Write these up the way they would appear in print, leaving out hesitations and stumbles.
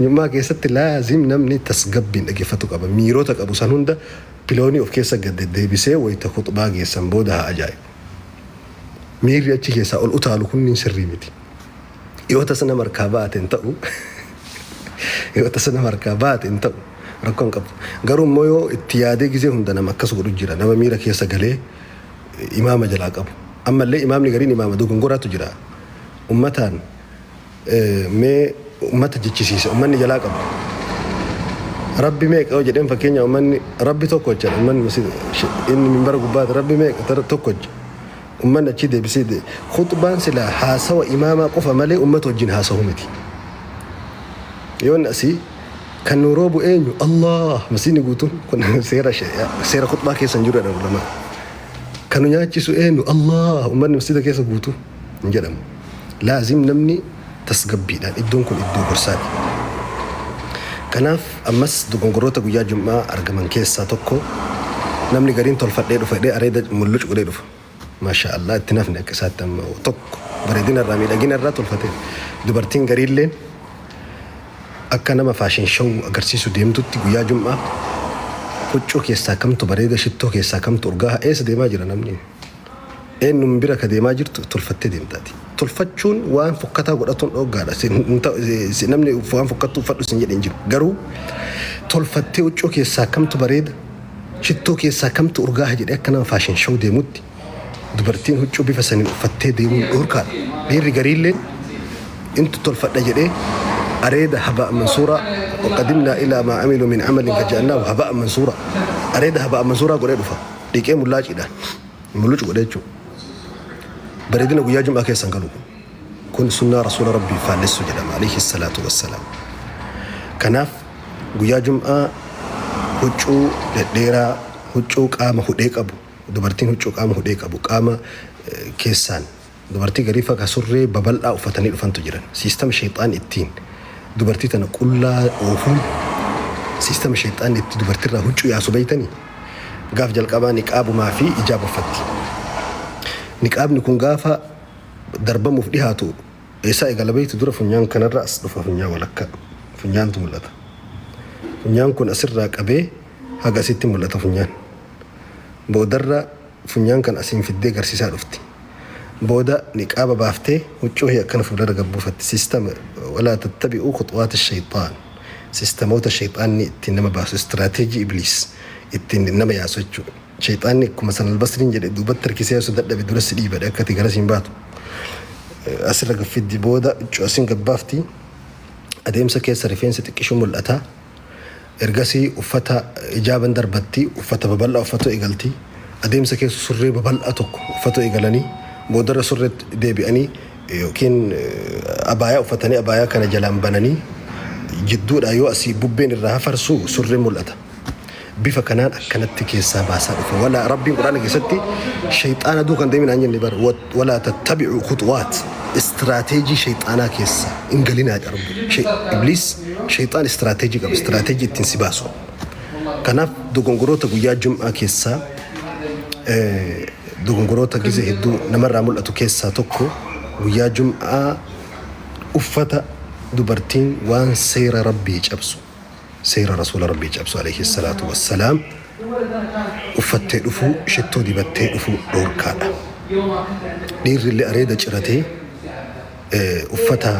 Jum'aa keessatti laazim namni tasgabbiin dhaggeeffatu qaba. Miirota qabu san hunda piloonii of keessa gad deddeebisee wayita khuxbaa geessan booda haa ajaa'ibu. Miirri achi keessaa ol utaalu kunniin sirrii miti. Yoo tasa nama harkaa baate hin ta'u. Yoo tasa nama harkaa baate hin ta'u. Rakkoo hin qabu. Garuu immoo yoo itti yaadee gizee hunda nama akkas godhu jira. Nama miira keessa galee imaama jalaa qabu. Ammallee imaamni gariin imaama dogongoraatu jira. Ummataan mee ummata jechisiisa ummanni jalaa qabu. Rabbi meeqa yoo jedheen fakkeenya ummanni Rabbi tokko jedha ummanni inni minbara gubbaati Rabbi meeqa tokko jedha. Ummanni achii deebisee khuxbaan silaa haasawa imaamaa qofa malee ummata wajjin haasawu miti. Yoon asii kan nu roobu eenyu Allah masiini guutuun kun seera seera khuxbaa keessa hin jiru jedhan ulamaa. Kan nu nyaachisu eenyu Allah ummanni masjida keessa guutuu hin jedhamu. Laazim namni tasgabbiidhaan iddoon kun iddoo gorsaati. Kanaaf ammas dogongoroota guyyaa jum'aa argaman keessaa tokko namni gariin tolfadhee dhufa jedhee areeda mulluc godhee dhufa. Maashaa Allah itti nafne akka isaatti amma tokko bareedina irraa miidhagina irraa tolfatee dubartiin gariilleen akka nama fashion show agarsiisu deemtutti guyyaa jum'aa huccuu keessaa kamtu bareeda shittoo keessaa kamtu urgaaha eessa deemaa jira namni eenyuun bira ka deemaa jirtu tolfattee deemtaati. Tolfachuun waan fokkataa godhatuun dhooggaadha. Namni waan fokkattuu uffadhu sin jedhe hin jiru. Garuu tolfattee huccuu keessaa kamtu bareeda shittoo keessaa kamtu urgaaha jedhee akka nama fashion show deemutti dubartiin huccuu bifa saniin uffattee deemuun dhoorkaadha. Dhiirri gariilleen intu tolfadha jedhee areeda هباء منثورا وقدمنا إلى ما عملوا من عمل فجعلناه هباء منثورا areeda هباء منثورا godhee dhufa dhiqee mullaaciidhaan mullucu godhee jechuudha. Bareedina guyyaa jum'aa keessan galu kun sunnaa rasuula rabbii faallessu jedhama عليه الصلاة والسلام. Kanaaf guyyaa jum'aa huccuu dhedheeraa huccuu qaama hudhee qabu dubartiin huccuu qaama hudhee qabu qaama keessaan dubartii garii fakka surree babal'aa uffatanii dhufantu jiran. Siistama sheexaan ittiin dubartii tana qullaa oofuun siistama sheexaan itti dubartiirraa huccuu yaasu beeytanii gaaf jalqabaa niqaabumaa fi ijaaba uffatti. Niqaabni kun gaafa darbamuuf dhihaatu eessaa eegala beeytu dura funyaan kanarra as dhufa funyaan walakkaa funyaantu mul'ata. Funyaan kun asirraa qabee haga asitti mul'ata funyaan. Boodarra funyaan kan asiin fiddee garsiisaa dhufti. Booda niqaaba baaftee huccuu hii akkana fuuldura gabbuufatti. Siistama ولا تتبعوا خطوات الشيطان. Siistamoota shayxaanni ittiin nama baasu istiraateejii ibliis ittiin nama yaasu jechuudha. Shayxaanni akkuma san albasriin jedhe duubatti harkisee osoo dadhabe dura si dhiibadhe akka ati gara siin baatu. Asirra gaffiddi booda huccuu asiin gabbaafti. Adeemsa keessa rifeensi xiqqishuu mul'ata. Ergasii uffata ijaaban darbatti uffata babal'aa uffatu eegalti. Adeemsa keessa surree babal'aa tokko uffatu eegalanii boodarra surreetti deebi'anii yookiin abaayaa uffatanii abaayaa kana jalaan bananii jidduudha yoo asii bubbeen irraa hafarsu surreen mul'ata. Bifa kanaan akkanatti keessaa baasaa dhufa. Wala rabbiin quraana keessatti shayxaana duukan deeminaan jenne bara ولا تتبعوا خطوات istiraateejii shayxaanaa keessa hin galinaa jedha rabbi. Ibliis shayxaan istiraateejii qaba istiraateejii ittiin si baasu. Kanaaf dogongoroota guyyaa jum'aa keessaa dogongoroota gizee hedduu namarraa mul'atu keessaa tokko guyyaa jum'aa uffata dubartiin waan seera rabbii cabsu seera rasuula rabbii cabsu عليه الصلاة والسلام uffattee dhufuu shittoo dibattee dhufuu dhoorkaadha. Dhiirri illee areeda ciratee uffata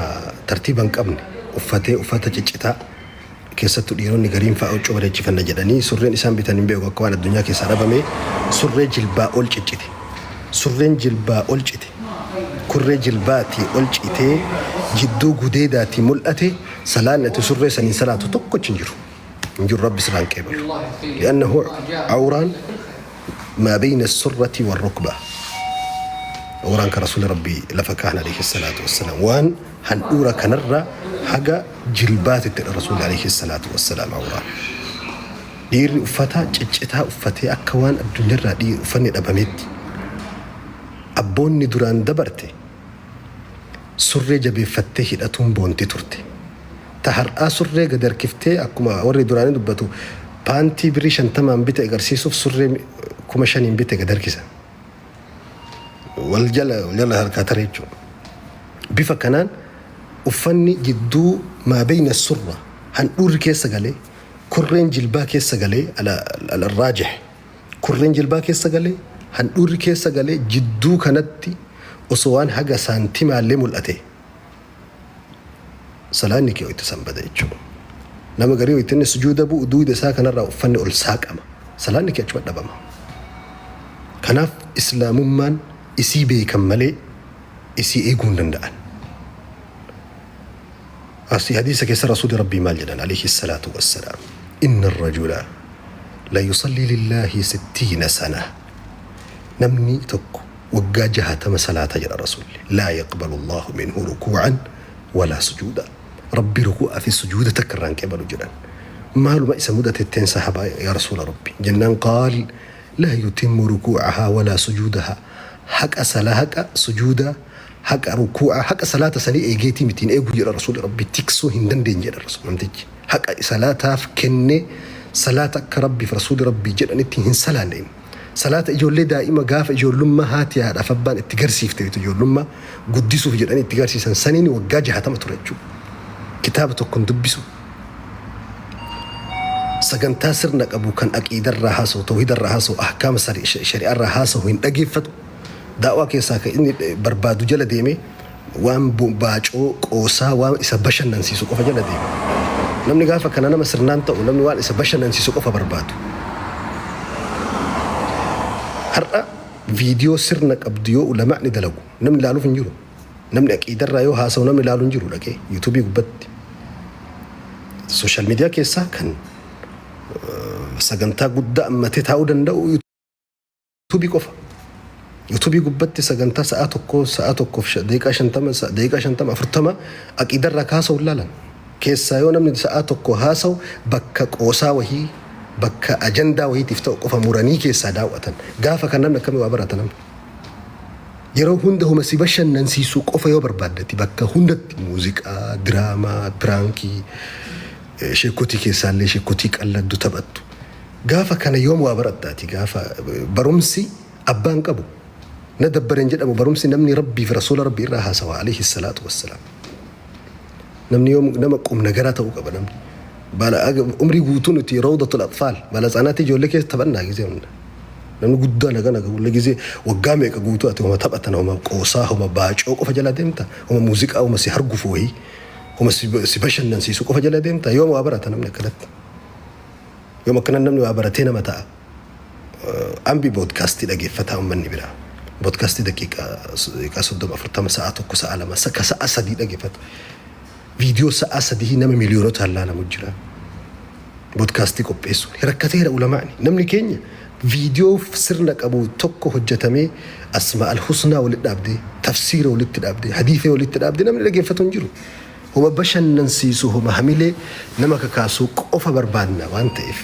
tartiiba hin qabne uffatee uffata ciccitaa keessattuu dhiironni gariin fa'a huccuu bareechifanna jedhanii surreen isaan bitan hin beeku akka waan addunyaa keessaa dhabame surree jilbaa ol ciccite. Surreen jilbaa ol cite kurree jilbaatii ol citee jidduu gudeedaatii mul'ate salaanni ati surree saniin salaatu tokkochi hin jiru. Hin jiru rabbi sirraan qeebalu. لأنه عوران ما بين السرة والركبة عوران كرسول ربي لفكان عليه الصلاة والسلام وان هنورا كنرى حاجة جلبات الرسول عليه الصلاة والسلام عوران dhiirri uffata ciccitaa uffatee akka waan addunyaarraa dhiirri uffanni dhabametti abboonni duraan dabarte surree jabeeffattee hidhatuun boonti turte. Ta har'aa surree gad harkiftee akkuma warri duraanii dubbatu paantii birrii 50n bite agarsiisuuf surree 5,000n bite gad harkisa. Wal jala wal jala harkaa tare jechuudha. Bifa kanaan uffanni jidduu ما بين السرة Handhuurri keessa galee, kurreen jilbaa keessa galee, al-raajih kurreen jilbaa keessa galee, handhuurri keessa galee, jidduu kanatti osoo waan haga saantimaallee mul'ate salaanni kee itti san bada jechuudha. Nama garii itti inni sujuuda bu'u duuda isaa kanarraa uffanni ol saaqama. Salaanni kee achuma dhabama. Kanaaf islaamummaan isii beekan malee isii eeguu hin danda'an. Asii hadiisa keessa Rasuulli Rabbii maal jedhan alayhi salaatu wassalaam? Inna rajula la yusalli lillaahi 60 sana. Namni tokko waggaa 60 salaata jedha Rasuulli. Laa yaqbalu Allahu minhu rukuu'an walaa sujuuda. Rabbi rukuu'aa fi sujuuda takka irraa hin qeebalu jedhan. Maaluma isa mudatetteen sahabaa yaa Rasuula Rabbi? Jennaan qaal laa yutimmu rukuu'ahaa walaa sujuudahaa. Haqa sala haqa sujuudaa haqa rukuu'aa haqa salaata sanii eegeetii miti hin eegu jedha Rasuulli Rabbi, tiksuu hin dandeenye jedha Rasuul namtichi. Haqa salaataaf kennee salaata akka Rabbiif Rasuulli Rabbii jedhanitti hin salaanne inni. Salaata ijoollee daa'ima gaafa ijoollummaa haati haadhaaf abbaan itti garsiifte ijoollummaa guddisuuf jedhanii itti garsiisan saniin waggaa 60 ture jechuudha. Kitaaba tokko hin dubbisu. Sagantaa sirna qabu kan aqiidarraa haasa'u, tawhiidarraa haasa'u, ahkaama shari'aarraa haasa'u hin dhageeffatu. Daa'waa keessaa kan inni barbaadu jala deemee waan baacoo qoosaa waan isa bashannansiisu qofa jala deema. Namni gaafa kana nama sirnaan ta'u namni waan isa bashannansiisu qofa barbaadu. Har'a viidiyoo sirna qabdu yoo ulamaa'ni dalagu namni ilaaluuf hin jiru. Namni aqiidarraa yoo haasa'u namni ilaalu hin jiru dhaqee yuutuubii gubbatti. Sooshaal miidiyaa keessaa kan sagantaa guddaa ammatee taa'uu danda'u yuutuubii qofa. Yuutuubii gubbatti sagantaa sa'a tokkoo, sa'a tokkoof daqiiqaa 50, daqiiqaa 50, 40 aqiidarraa kaasa'u ilaalan. Keessaa yoo namni sa'a tokko haasa'u bakka qoosaa wahii, bakka ajandaa wahiitiif ta'u qofa muranii keessaa daawwatan. Gaafa kan namni akkamii waa barata namni? Yeroo hunda homa si bashannansiisu qofa yoo barbaaddati bakka hundatti muuziqaa, diraamaa, piraankii, sheekotii keessaallee sheekotii qalladdu taphattu. Gaafa kana yoom waa barattaati? Gaafa barumsi abbaan qabu na dabbareen jedhamu barumsi namni Rabbii fi Rasuula Rabbii irraa haasawa alayhi salaatu wassalaam. Namni yoom nama qubna garaa ta'uu qaba namni. Bala umrii guutuu nuti rawdatul atfaal bala tsanaatti ijoollee keessa taphannaa gisee hunda. Namni guddaan hagana gahuullee gisee waggaa meeqa guutuu ati homa taphatan, homa qoosaa, homa baacoo qofa jala deemta, homa muuziqaa, homa si hargufu wayii, homa si bashannansiisu qofa jala deemta. Yoom waa barata namni akkanatti? Yoom akkana namni waa baratee nama ta'a? Ambi boodkaastii dhageeffataa uummanni biraa. Boodkaastii daqiiqaa 30, 40, sa'a 1, sa'a 2, ka sa'a 3 dhageeffatu. Viidiyoo sa'a 3 nama miiliyoonotaan laalamu jira. Boodkaastii qopheessuun rakkateera ulamaani. Namni keenya viidiyoo sirna qabu tokko hojjetamee asmaa al-husnaa walitti dhaabdee, tafsiira walitti dhaabdee, hadiisee walitti dhaabdee namni dhageeffatu hin jiru. Homa bashannansiisu, homa hamilee nama kakaasuu qofa barbaadna waan ta'eef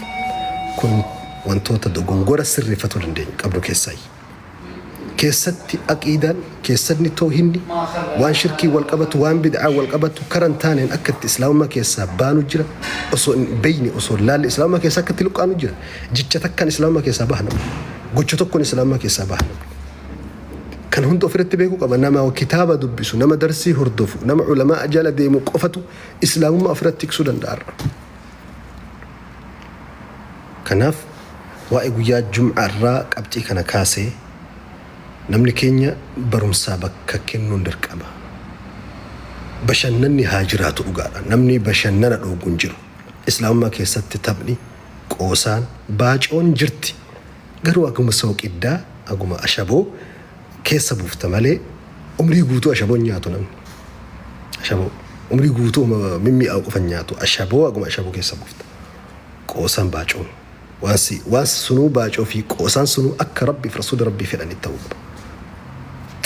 kun wantoota dogongora sirreeffatuu dandeenyu qabnu keessaayi. Keessatti aqiidaan, keessatti toohinni, waan shirkii wal qabatu, waan bid'aa wal qabatu karan taaneen akka itti islaamummaa keessaa baanu jira. Osoo hin beeyne, osoo hin laalle islaamummaa keessaa akka itti luqqaanu jira. Jecha takkaan islaamummaa keessaa baha namni. Gocha tokkoon islaamummaa keessaa baha namni. Kan hunda ofirratti beekuu qaba. Nama kitaaba dubbisu, nama darsii hordofu, nama ulamaa jala deemu qofatu islaamummaa ofirratti tiksuu danda'a. Kanaaf waa'ee guyyaa jum'aa irraa qabxii kana kaasee namni keenya barumsaa bakka kennuun dirqama. Bashannanni haa jiraatu dhugaadha. Namni bashannana dhoogu hin jiru. Islaamummaa keessatti taphni, qoosaan, baacoon jirti. Garuu aguma sooqiddaa, aguma ashaboo keessa buufta malee umrii guutuu ashaboo hin nyaatu namni. Ashaboo umrii guutuu mimmi'aawu qofa hin nyaatu. Ashaboo aguma ashaboo keessa buufta. Qoosaan baacoon. Waan sunuu baacoo fi qoosaan sunuu akka Rabbii fi Rasuulli Rabbii fedhanitti ta'uu qaba.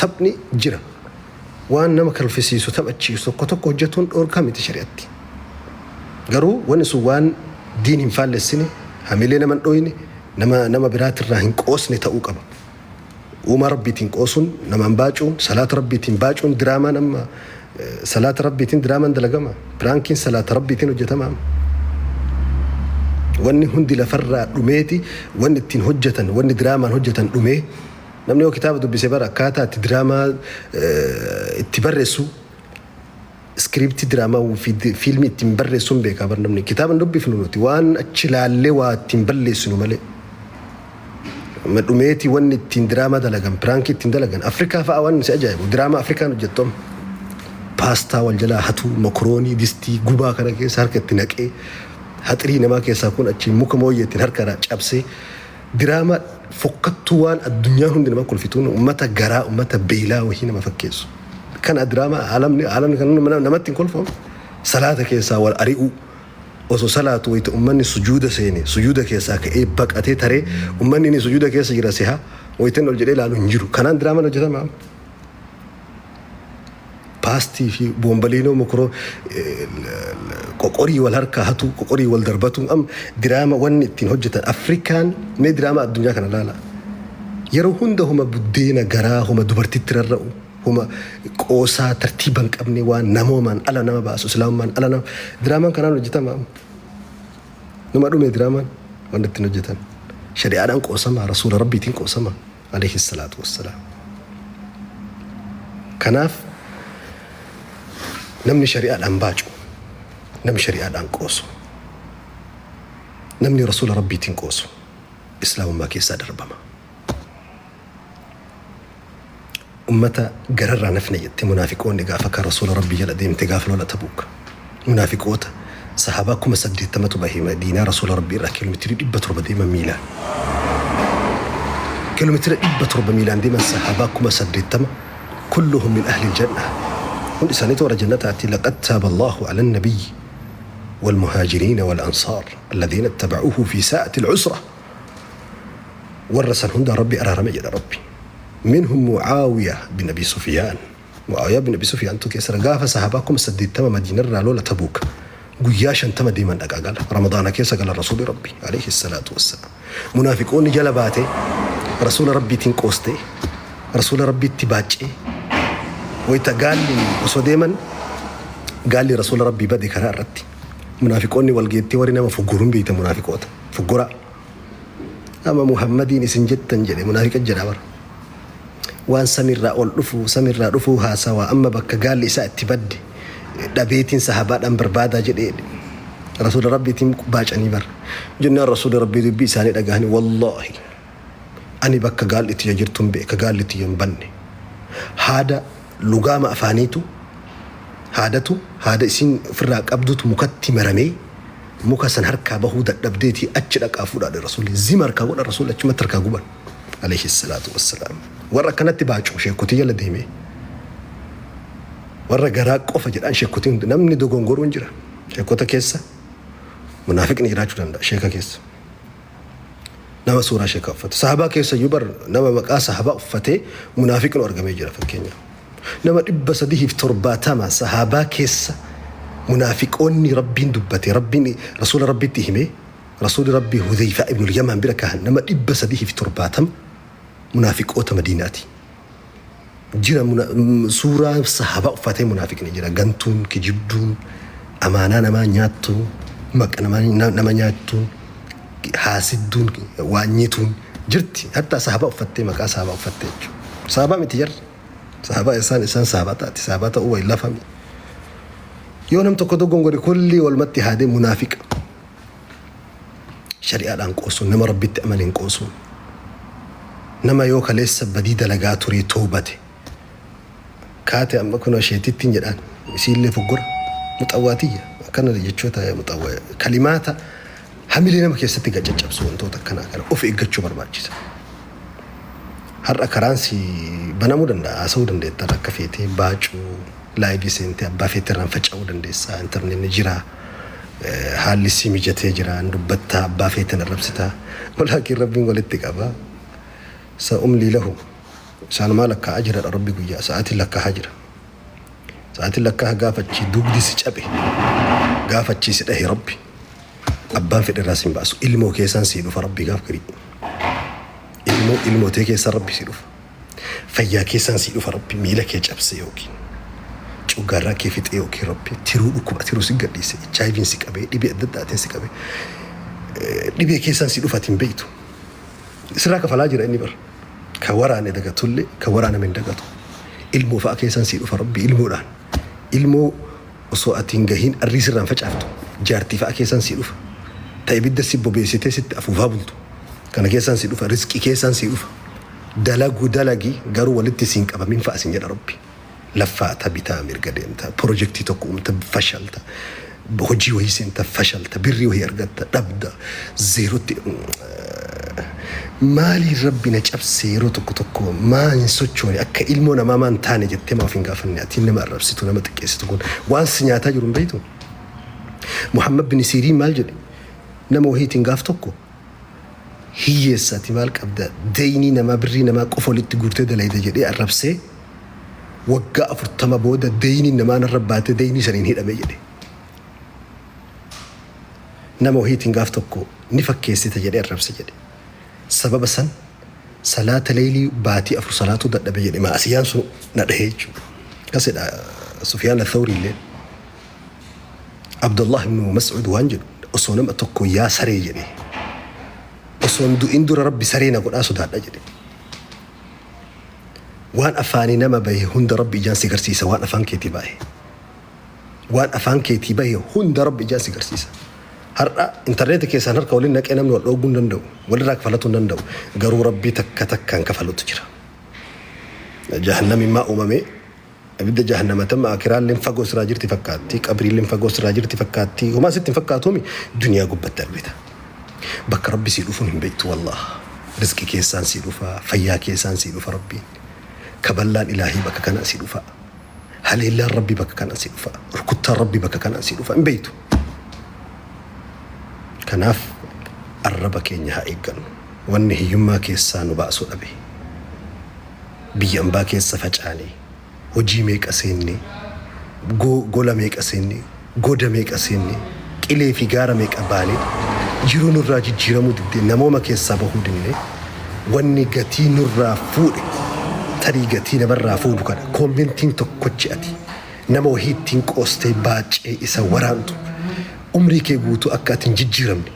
Taphni jira. Waan nama kalfisiisu, taphachiisu tokko tokko hojjetuun dhoorkaa miti shari'atti. Garuu wanni sun waan diin hin faallessine, hamilee nama hin dhooyne, nama biraatirraa hin qoosne ta'uu qaba. Uumaa Rabbiitiin qoosuun, namaan baacuun, salaata Rabbiitiin baacuun diraamaan amma salaata Rabbiitiin diraamaan dalagama. Piraankiin salaata Rabbiitiin hojjetama. Wanni hundi lafarraa dhumeeti wanni ittiin hojjetan, wanni diraamaan hojjetan dhumee. Namni yoo kitaaba dubbise bara akkaataa itti diraamaa itti barreessu, Iskiriiptii diraamaa fi fiilmii ittiin barreessuun beekaa bar namni. Kitaaba hin dubbifnu nuti waan achi laallee waa ittiin balleessinu malee. Dhumeetii wanni ittiin diraamaa dalagan, piraankii ittiin dalagan. Afrikaa fa'a waan si ajaa'ibu. Diraamaa Afrikaan hojjettu amma. Paastaa wal jalaa hatuu, mokoroonii, distii gubaa kana keessa harka itti naqee, haxirii namaa keessaa kun achi muka mooyyee ittiin harka irraa cabsee diraamaa fokkattuu waan addunyaan hundi nama kolfituun ummata garaa ummata beelaa wahii nama fakkeessu. Kana diraamaa alamni alamni kan namatti hin kolfamu. Salaata keessaa wal ari'uu. Osoo salaatu wayita ummanni sujuuda seene sujuuda keessaa ka'ee baqatee taree ummanni inni sujuuda keessa jira siha wayita inni ol jedhee ilaalu hin jiru. Kanaan diraamaan hojjetama. Paastii fi boonbaliinoo mokoroo qoqorii wal harkaa hatu qoqorii wal darbatu am diraama wanni ittiin hojjetan Afrikaan mee diraama addunyaa kana laala. Yeroo hunda huma buddeena garaa huma dubartitti rarra'u huma qoosaa tartiiba hin qabne waan namoomaan ala nama baasu islaamummaan ala nama diraamaan kanaan hojjetama. Numa dhume diraamaan wanni ittiin hojjetan. Shari'aadhaan qoosama rasuula rabbiitiin qoosama alayhi salaatu wassalaam. Kanaaf namni shari'aadhaan baacu, namni shari'aadhaan qoosu, namni rasuula rabbiitiin qoosu islaamummaa keessaa darbama. Ummata gararraa nafne jette munaafiqoonni gaafa kan rasuula rabbii jala deemte gaafa lola Tabuuk. Munaafiqoota sahaabaa 80,000tu bahe Madiinaa rasuula rabbii irraa kiiloomeetirii 700 deeman miilaan. Kiiloomeetira 700 miilaan deeman sahaabaa 80,000 kulluhum min ahli janna. Hundi isaaniitu warra jannataati. Laqad taaba Allahu ala nabiyyi والمهاجرين والأنصار الذين اتبعوه في ساعة العسرة warra san hunda rabbi araarame jedha rabbi. Minhum Mucaawiya bin Abi Sufyaan. Mucaawiyaa bin Abi Sufyaantu keessa gaafa sahabaa 80,000 Madiinarraa lola Tabuuk guyyaa 50 deeman dhaqaa gala. Ramadaana keessa gala rasuuli rabbi alayhi salaatu wassalaam. Munaafiqoonni jala baatee rasuula rabbiitiin qoostee rasuula rabbiitti baaccee wayita gaalli osoo deeman gaalli rasuula rabbii bade karaa irratti munaafiqoonni wal geettee warri nama foggoruun beeyta munaafiqoota foggoraa. Amma Muhammadiin isin jettan jedhe munaafiqa jedha bara. Waan samirraa ol dhufu samirraa dhufuu haasawaa amma bakka gaalli isaa itti badde dhabeetiin sahabaadhaan barbaadaa jedhee rasuula rabbiitiin baacanii bara. Jennaan rasuula rabbii dubbii isaanii dhagahanii wallaahi ani bakka gaalli itti jirtuun beeka gaalli itti hin banne. Haada lugaama afaaniitu haadatu haada isiin ofirraa qabdutu mukatti maramee muka san harkaa bahuu dadhabdeetii achi dhaqaa fuudhaadhe rasuulli zima harkaa godha rasuulli achumatti harkaa guban alayhi salaatu wassalaam. Warra akkanatti baacu sheekotii jala deemee warra garaa qofa jedhaan sheekotiin namni dogongoruun jira sheekota keessa munaafiqni jiraachuu danda'a sheeka keessa. Nama suuraa sheekaa uffatu. Sahabaa keessa iyyuu bar nama maqaa sahabaa uffatee munaafiqni argamee jira fakkeenyaaf. Nama 370 sahabaa keessa munaafiqoonni rabbiin dubbate rabbiin rasuula rabbitti himee rasuulli rabbii Hudhayfaa ibnul Yamaan bira kahan nama 370 munaafiqoota Madiinaati. Jira suuraa sahabaa uffatee munaafiqni jira. Gantuun, kijibduun, amaanaa namaa nyaattuun, maqa nama nyaattuun, haasidduun, waanyituun jirti. Hatta sahabaa uffattee maqaa sahabaa uffattee jechuudha. Sahabaa miti jarri. Sahabaa isaan sahabaa taati. Sahabaa ta'uu wayi lafami. Yoo nam tokko dogongore kulli walumatti haadee munaafiqa. Shari'aadhaan qoosuun nama rabbitti amaneen qoosuun nama yoo kaleessa badii dalagaa turee toobate kaate amma kunoo sheetittiin jedhaan isiillee foggora muxawwaatiyya akkana jechoota muxawwa kalimaata hamilee nama keessatti gacaccabsu wantoota akkanaa kana of eeggachuu barbaachisa. Har'a karaan si banamuu danda'a haasa'uu dandeetta akka feetee baacuu laayivii seentee abbaa feetee irraan faca'uu dandeessa intarneetni jira. Haalli si mijatee jira dubbattaa abbaa feeten arrabsitaa walaakin rabbiin walitti qaba. Sa'umlii lahu isaanumaa lakkaa'aa jira rabbi guyyaa sa'aatiin lakkaa'aa jira. Sa'aatiin lakkaa'aa gaafachi dugdi si cabe gaafachii si dhahe rabbi abbaan fedhe irraa si hin baasu ilmoo keessaan si dhufa rabbi gaaf garii ilmoo ilmootee keessaan rabbi si dhufa fayyaa keessaan si dhufa rabbi miila kee cabse yookiin cuggaarraa kee fixee yookiin rabbi tiruu dhukkuba tiruu si gadhiise HIV'n si qabee dhibee adda addaatiin si qabee dhibee keessaan si dhufa ati hin beektu. Sirraa kafalaa jira inni bara. Ka waraane dagatullee ka waraaname hin dagatu. Ilmoo fa'a keessaan si dhufa rabbi ilmoodhaan. Ilmoo Osoo ati hin gahin arrii sirraan facaaftu. Jaartii fa'a keessaan sii dhufa. Ta ibidda si bobeessitee sitti afuufaa bultu. Kana keessaan sii dhufa. Rizqii keessaan sii dhufa. Dalagu dalagi garuu walitti siin qabamin fa'a siin jedha Rabbi. Laffaata bitaa mirga deemta. Pirojektii tokko uumta fashalta. Hojii wayii seenta fashalta. Birrii wayii argatta dhabda. Zeerotti maaliin Rabbi na cabse yeroo tokko tokko maa hin sochoone akka ilmoo namaa maan taane jettee maa of hin gaafanne atiin nama arrabsitu nama xiqqeessitu kun waan si nyaataa jiru hin beektu. Muhammad bin Siiriin maal jedhe nama wahiitiin gaaf tokko hiyyeessa ati maal qabda deeynii namaa birrii namaa qofa walitti guurtee dalayda jedhee arrabsee waggaa 40 booda deeyniin namaa narra baatee deeynii saniin hidhame jedhe. Nama wahiitiin gaaf tokko ni fakkeessita jedhee arrabse jedhe. Sababa san salaata leeylii baatii 4 salaatuu dadhabe jedhe ma'asiyaan sun na dhahee jechuudha. Akkas jedha Sufyaan Athawrii illee. Abdullah ibn Mas'ud waan jedhu osoo nama tokko yaa saree jedhee osoon du'in dura Rabbi saree na godhaa sodaadha jedhe. Waan afaanii nama bahe hunda Rabbi ijaan si garsiisa waan afaan keetii bahe. Waan afaan keetii bahe hunda Rabbi ijaan si garsiisa. Har'a intarneeta keessaan harka waliin naqee namni wal dhooguu hin danda'u. Walirraa kafalatuu hin danda'u. Garuu Rabbii takka takkaan kafalutu jira. Jahannamimmaa uumamee ibidda jahannama tamma akiraalleen fagoo sirraa jirti fakkaatti. Qabriilleen fagoo sirraa jirti fakkaatti. Homaa sitti hin fakkaatuumi duniyaa gubbatti argita. Bakka Rabbi sii dhufuun hin beektu wallaah. Rizqii keessaan sii dhufa, fayyaa keessaan sii dhufa Rabbiin. Kaballaan ilaahii bakka kanaan sii dhufa. Haleellaan Rabbii bakka kanaan sii dhufa. Rukuttaan Rabbii bakka kanaan sii dhufa. Hin beektu. Kanaaf arraba keenya haa eeggannu. Wanni hiyyummaa keessaa nu baasuu dhabe. Biyya ambaa keessa facaanee, hojii meeqa seennee, gola meeqa seennee, goda meeqa seennee, qilee fi gaara meeqa baanee, jiruu nurraa jijjiiramuu diddee, namooma keessaa bahuu dinnee, wanni gatii nurraa fuudhe, tarii gatii namarraa fuudhu kana, koommentiin tokkochi ati nama wahii ittiin qoostee baacee isa waraantu, umrii kee guutuu akka ati hin jijjiiramne,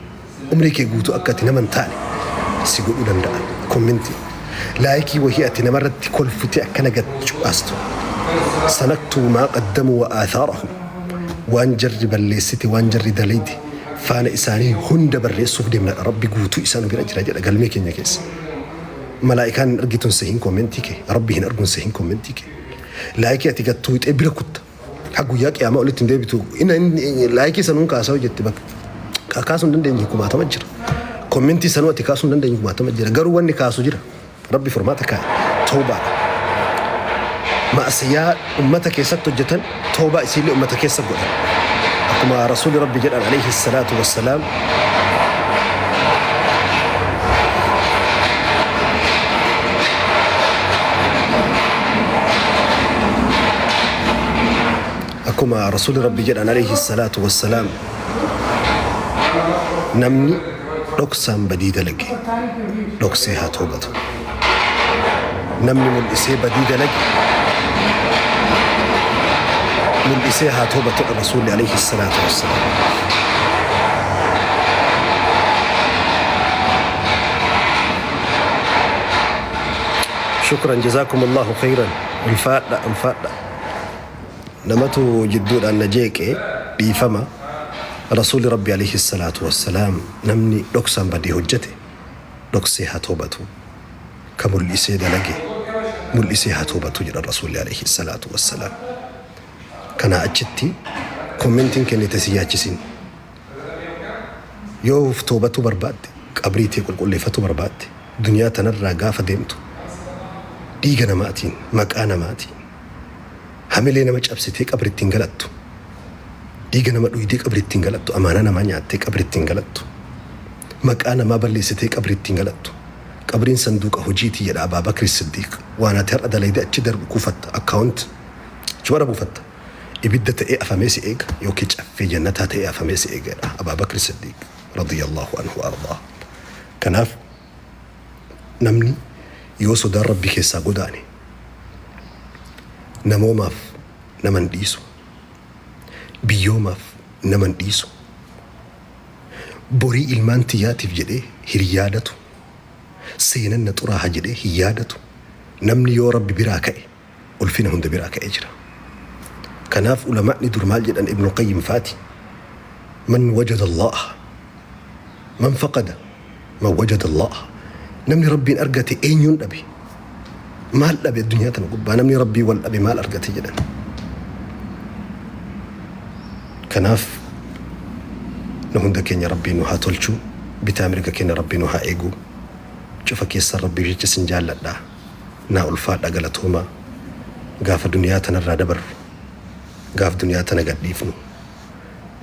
umrii kee guutuu akka ati nama hin taane si godhuu danda'a. Koommentiin. Laayikii wahii ati namarratti kolfitee akkana gad cuqaastu. Sanaktubu maa qaddamu wa aathaarahum. Waan jarri balleessite, waan jarri dalayde faana isaanii hunda barreessuuf deemnadha. Rabbi guutuu isaa nu bira jira jedha galmee keenya keessa. Malaa'ikaan hin argitu hin sehin koommentii kee. Rabbi hin argu hin sehin koommentii kee. Laayikii ati gad tuuxee bira kutta. Ha guyyaa qiyaamaa olitti hin deebitu. Inni laayikii sanuun kaasaa hojjette bakka. Ka kaasuu hin dandeenye kumaatama jira. Kommentii sanuu ati kaasuu hin dandeenye kumaatama jira. Garuu wanni kaasu jira. Rabbi furmaata kaa'e. Tawbaadha. Ma'asiyaa ummata keessatti hojjetan tawbaa isiillee ummata keessa godhan. Akkuma Rasuulli Rabbi jedhan alayhi salaatu wassalaam. Akkuma Rasuulli Rabbi jedhan alayhi salaatu wassalaam namni dhoksaan badii dalage dhoksee haa toobatu. Namni mul'isee badii dalage mul'isee haa toobatudha Rasuulli alayhi salaatu wassalaam. Shukran jazakumullahu khayran ulfaadha ulfaadha. Namatu jidduudhaan na jeeqe dhiifama. Rasuulli Rabbi alayhi salaatu wassalaam namni dhoksaan badii hojjete dhoksee haa toobatu. Ka mul'isee dalage mul'isee haa toobatu jedhan Rasuulli alayhi salaatu wassalaam. Kanaa achitti kommentiin kennite si yaachisin. Yoo uf toobatuu barbaadde, qabrii tee qulqulleeffatuu barbaadde, duniyaa tanarraa gaafa deemtu dhiiga namaatiin, maqaa namaatiin, hamilee nama cabsitee qabritti hin galattu. Dhiiga nama dhuydee qabritti hin galattu. Amaanaa namaa nyaattee qabritti hin galattu. Maqaa namaa balleessitee qabritti hin galattu. Qabriin sanduuqa hojiiti jedha Abaa Bakri Siddiiq. Waan ati har'a dalayde achi darbu kuufatta. Account achumarra buufatta. Ibidda ta'ee afamee si eega yookiin caffee jannataa ta'ee afamee si eega jedha Abaa Bakri Siddiiq radiyallahu anhu wa ardaa. Kanaaf namni yoo sodaan Rabbi keessaa godaane namoomaaf nama hin dhiisu. Biyyoomaaf nama hin dhiisu. Borii ilmaan tiyyaatiif jedhee hin yaadatu. Seenan na xuraaha jedhee hin yaadatu. Namni yoo Rabbi biraa ka'e ulfina hunda biraa ka'ee jira. Kanaaf ulamaa'ni dur maal jedhan Ibnu Qayyim faati man wajada Allah man faqada man wajada Allah namni Rabbiin argate eenyuun dhabe maal dhabe addunyaa tana gubbaa namni Rabbii wal dhabe maal argate jedhan. Kanaaf nu hunda keenya Rabbiin nu haa tolchu bitaa mirga keenya Rabbiin nu haa eegu cufa keessan Rabbiif jecha isin jaalladha naa ulfaadha galatoomaa gaafa duniyaa tanarraa dabarru gaaf duniyaa tana gadhiifnu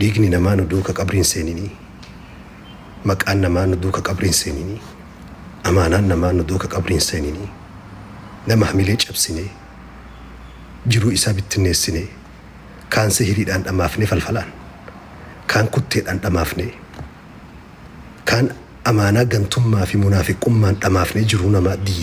dhiigni namaa nu duuka qabriin seeninii maqaan namaa nu duuka qabriin seeninii amaanaan namaa nu duuka qabriin seeninii nama hamilee cabsinee jiruu isaa bittinneessinee kaan sihiriidhaan dhamaafnee falfalaan kaan kutteedhaan dhamaafnee kaan amaanaa gantummaa fi munaafiqummaan dhamaafnee jiruu namaa diinee.